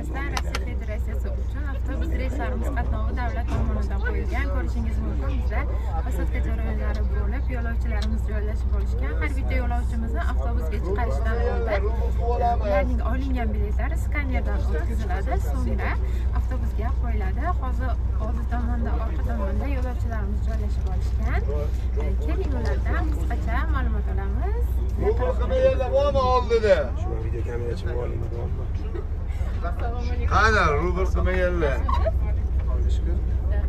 Yurtdoshlar, Rossiya Federatsiyasi uchun avtobus reyslarimiz qatnovi davlat tomonidan qo'yilgan. Ko'rishingiz mumkin, bizda посадка jarayonlari bo'lib, yo'lovchilarimiz joylashib olishgan. Har bitta yo'lovchimizni avtobusga chiqarishdan oldin ularning olingan biletlari skanerdan o'tkaziladi, so'ngra avtobusga qo'yiladi. Hozir oldi tomonda, orqa tomonda yo'lovchilarimiz joylashib olishgan. Keling, ulardan qisqacha ma'lumot olamiz. Rubl bormi oldida? Shu video kamera chiqib oling, bormi? Qani rubl qilmaganlar?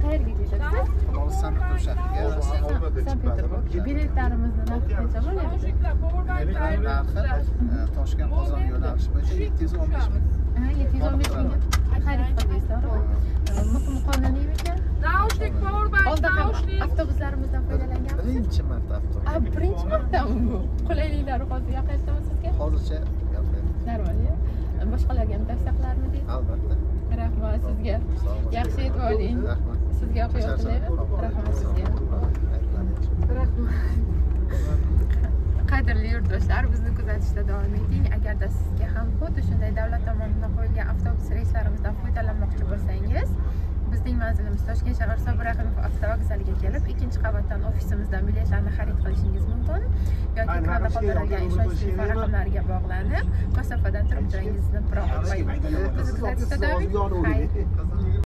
Qayerga ketasiz? Sankt-Peterburg shahriga. Sankt-Peterburg. Biletlarimizni narxi qancha bo'lyapti? Biletlar narxi Toshkent Qozon yo'nalishi bo'yicha 715 ming. Ha, 715 mingga xarid qildingiz, to'g'rimi? Muhimi qonuniymikan? Naushnik, powerbank, Oldin ham naushnik. avtobuslarimizdan foydalanganmisiz? Birinchi marta avtobus. A, birinchi martami bu? Qulayliklari hozir yoqyaptimi sizga? Hozircha yoqyapti. Normal, ya? Boshqalarga ham tavsiya qilarmidingiz? Albatta. Rahmat sizga. Yaxshi yetib oling. Rahmat. Sizga oq yo'l tilayman. Rahmat sizga. Rahmat. Qadrli yurtdoshlar, bizni kuzatishda davom eting. Agarda sizga ham xuddi shunday davlat tomonidan qo'yilgan avtobus reyslarimizdan foydalanmoqchi bo'lsangiz, bizning manzilimiz Toshkent shahar Sobir Rahimov avtovokzaliga kelib, 2-qavatdan ofisimizdan biletlarni xarid qilishingiz mumkin yoki ekranda qoldirilgan ishonch telefon raqamlariga bog'lanib, masofadan turib joyingizni piroq qo'ying. Bizni kuzatishda davom eting. Xayr.